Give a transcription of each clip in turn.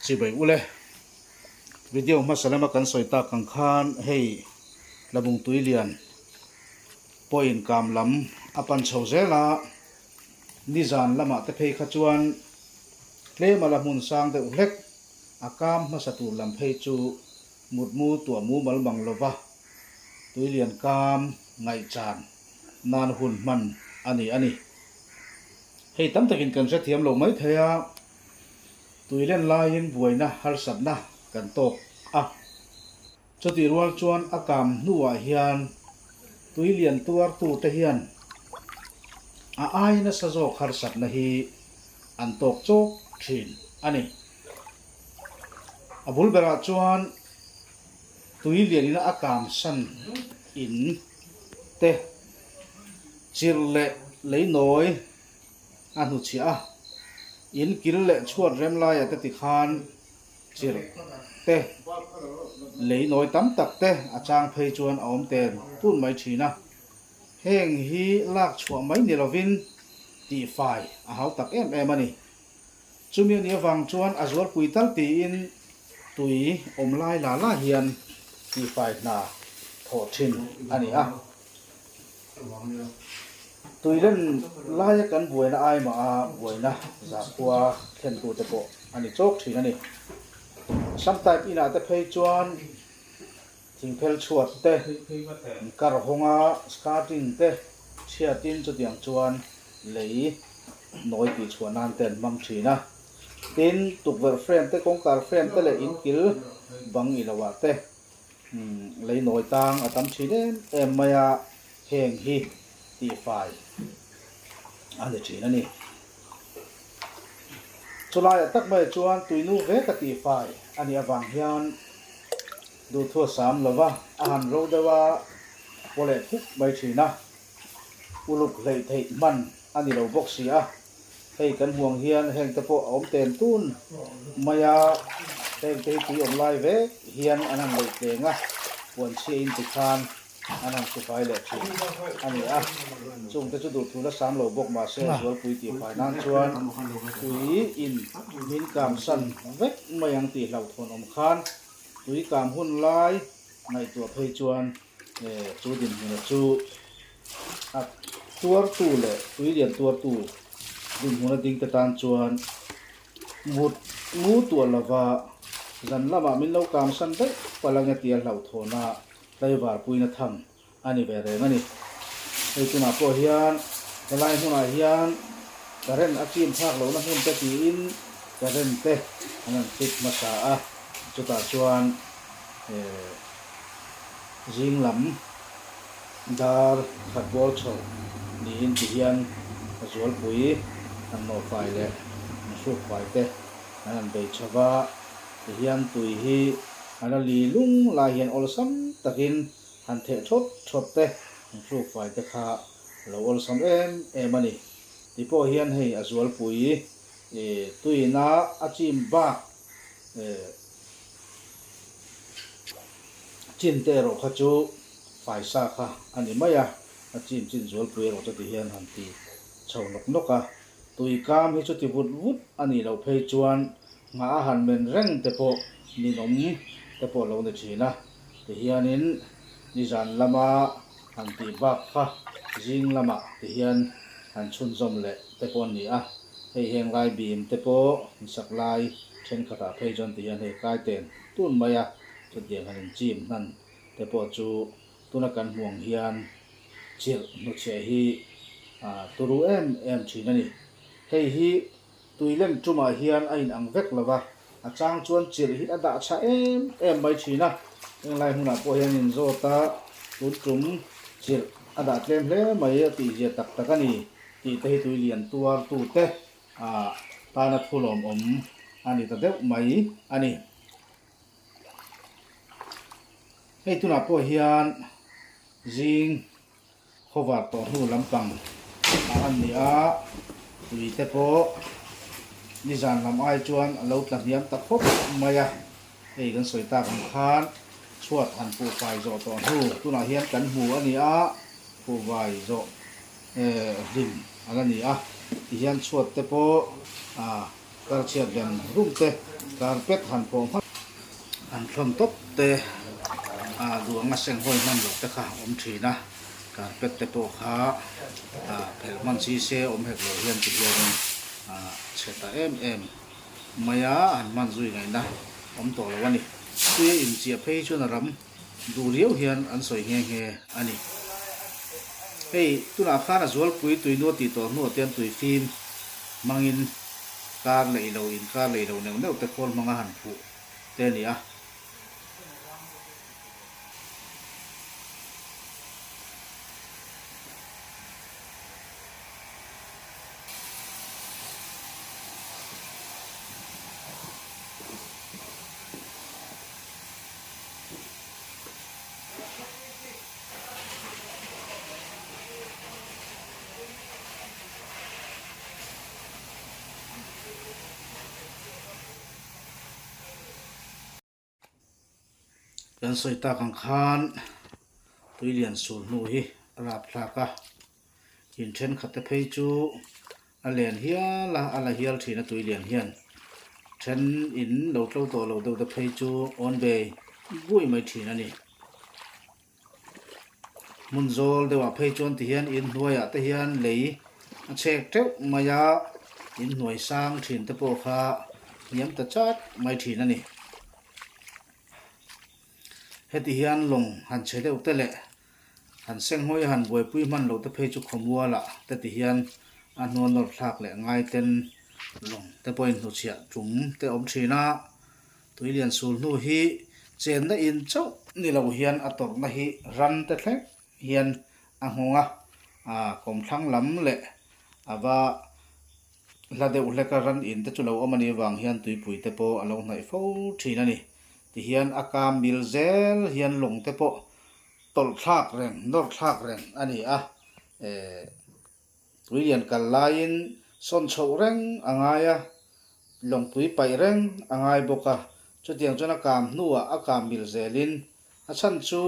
Chibai ule, video hmasa lama kan sawi tak ang khan hei Tlabung tui lian pawhin kam lam a pan chho zel a, nizan lamah te phei kha chuan tlem a la hmun sang deuh hlek a kam hmasa tur lam phei chu mutmu tuah mumal mang lova tui lian kam ngaihchan nan hun hman a ni a ni. Hei tam takin kan hrethiam lo mai thei a, tui len laiin buaina harsatna kan tawk a. Chutih rual chuan a kam hnuah hian tui lian tuartute hian a ai nasa zawk harsatna hi an tawk chawk thin a ni. A bul berah chuan tui lianina a kam san in te chirh leh leinawi a hnuchhiah a, in kil leh chhuat rem laiah te tikhan chirh te, lei nawi tam tak te a chang phei chuan a awm ten tun mai thin a. Heng hi lak chhuah mai ni lovin tihfai a hau tak em em a ni. Chumi a nih avang chuan a zualpui tal tiin tui awm lai la la hian tihfai hna thawh thin a ni a. Tui len laia kan buaina ai mah a buaina zakhua thlentute pawh a ni chawk thin a ni. Assam type inah te phei chuan thingphel chhuat te, kar hawnga skirting te chhiatin chutiang chuan lei nawi tih chhuah nan te an hmang thin a. Tin, tukverh frame te, kawngkar frame te leh inkil bang i loah te Lei nawi tang a tam thin em em mai a, heng hi tihfai a ni thin a ni. Chulaiah tak mai chuan tuinu ve ka tihfai a nih avang hian duhthu a sam lo va, a han ro deuh a, a paw leh thuk mai thin a, uluk hleih theih hman a ni lo bawk si a. Hei kan huang hian heng te pawh a awm ten tun mai a, heng te hi tui awm lai vek hian an han leih tleng a, puan chhia in ti khan an han sufai leh thin a ni a, chung te chu duhthu la sam lo bawk mahse zualpui tih fai nan chuan tui in min kam san vek mai ang tih hlauhthawn awm khan tui kam hun lai ngaihtuah phei chuan chu dinhmuna chu A tuartu leh tuilian tuartu dinhmuna dingte tan chuan mut mu tuah lova zan lamah min lo kangsan daih palh ange tia hlauhthawna tlaivar puina tham a ni ve reng a ni. Hei tunah pawh hian helai hmunah hian current a chim phak lohna hmun te tiin current te an han fit hmasa a, chutah chuan zing lam Dar khat bawr chho niin ti hian a zualpui an nawhfai leh an hrukfai te an han bei chho va, ti hian tui hi a la li lung lai hian awlsam takin han theh thawt thawt te an hrukfai te kha a lo awlsam em em a ni. Ti pawh hian hei a zualpui tuina a chim bak Chin te erawh kha chu faisa kha a ni mai a, a chin chin zualpui erawh chuti hian han ti chho nawk nawk a. Tui kam hi chuti vut vut a nih loh phei chuan nghah a han men reng te pawh ninawm te pawh lo ni thin a. Tihianin nizan lama han tih bak kha zing lamah tihian han chhunzawm leh te pawh a ni a. Hei heng lai bim te pawh insak lai thenkhatah phei chuan tihian hei kai ten tun mai a, chutiang han inchim hnan te pawh chu tuna kan hmuh ang hian chirh hnuchhiah hi a turu em em thin a ni. Hei hi tuilen tumah hian a inang vek lo va, a chang chuan chirh hi a dah chhah em em mai thin a, englai hmunah pawh hian inzawt a, tun tum chirh a dah tlem hle mai a tihzia tak tak a ni. Tih te hi tui lian tuar tu te tana thu lawmawm a ni ta deuh mai a ni. Hei tunah pawh hian zing khawvar tawh hnu lampang ah a ni a, tui te pawh nizan lam ai chuan a lo tla hniam ta khawp mai a, hei kan sawi tak ang khan chhuat han puhfai zawh tawh hnu tunah hian kan hmu a ni a, puhfai zawh. Hlim a la ni a, tihian chhuat te pawh Kar chhiat rem rum te, carpet han pawh hman han thlawn tawp te, ah duh anga seng hawi hman loh te kha a awm thin a, carpet te pawh kha ah phelh hman si se awm hek loh hian ti hianin ah chhe ta em em mai a, han hman zui ngaihna awm tawh lo a ni. Tui a inchiah phei chuan a ram duh riau hian an sawi nghe nghe a ni. Hei tunah khan a zualpui tuinua tih tawh hnuah te an tui fim hmangin kar leh ilo inkar leh ilo neuh neuh te khawl hmanga han phuh te a ni a. Kan sawi tak ang khan tui lian sul hnu hi a rap thlak a, in thenkhat te phei chu a len hial a, a la hial thin a tui lian hian then in lo tlo tawh lo deuh te phei chu awn ve bui mai thin a ni. Hmun zawl deuhah phei chuan ti hian in hnuaiah te hian lei a chhek teuh mai a, in hnuai sang thin te pawh kha hniam ta chat mai thin a ni. Heti hian lawng han chhe deuh te leh han senghawi a han buaipui hman loh te phei chu khawmualah te ti hian a hnual nawr thlak leh ngai ten lawng te pawhin hnuchhiah tum te awm thin a. Tuilian sul hnu hi chenna in chauh ni lo hian a tawrhna hi ran te thleng hian a nghawng a, aa kawmthlang lam leh a va hla deuh hlek a ran in te chu lo awm a nih vang hian tuipui te pawh a lo hnaih fo thin a ni. Tihian a kam mil zel hian lawng te pawh tawlh thlak reng, nawr thlak reng a ni a, eh. Tuilian kal laiin sawn chhoh reng a ngai a, lawngpui paih reng a ngai bawk a. Chutiang chuan a kam hnuah a kam mil zelin a chhan chu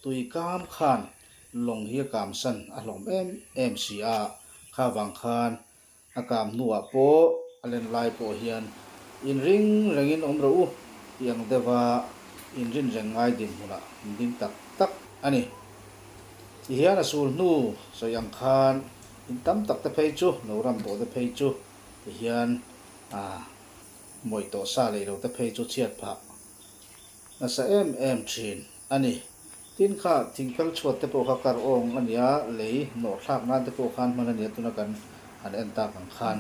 tui kam khan lawng hi a kam san a hlawm em em si a, kha vang khan a kam hnuah pawh a len lai pawh hian inring rengin awm rawh u tih ang deuha inrin reng ngai dinhmunah an ding tak tak a ni. Ti hian a sul hnu sawi ang khan in tam tak te phei chu, lo ram tawh te phei chu ti hian a mawih tawh sa leh lo te phei chu chhiat phah nasa em em thin a ni. Tin kha thingphel chhuat te pawh kha kar awng a nia, lei nawh thlak nan te pawh khan hman a nia tuna kan han en tak ang khan.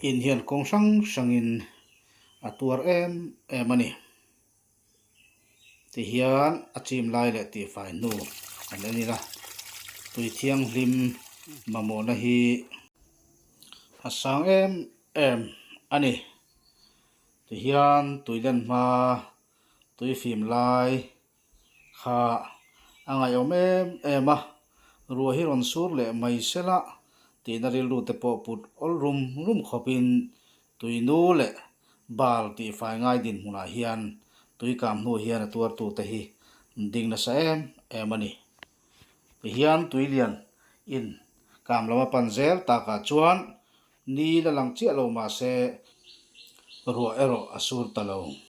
In hian kawng hrang hrangin a tuar em em a ni. Tihian a chim lai leh tihfai hnu an en ila, tui thianghlim mamawhna hi a sang em em a ni. Tihian tui len hma tui fim lai kha a ngaihawm em em a, ruah hi rawn sur leh mai sela tihna rilru te pawh put awl rum rum khawpin Tui nu leh bal tihfai ngai dinhmunah hian tui kam hnu hian a tuartute hi ding nasa em em a ni. Tihian tui lian in kam lam a pan zel takah chuan ni la lang chiah lo mahse ruah erawh a sur ta lo.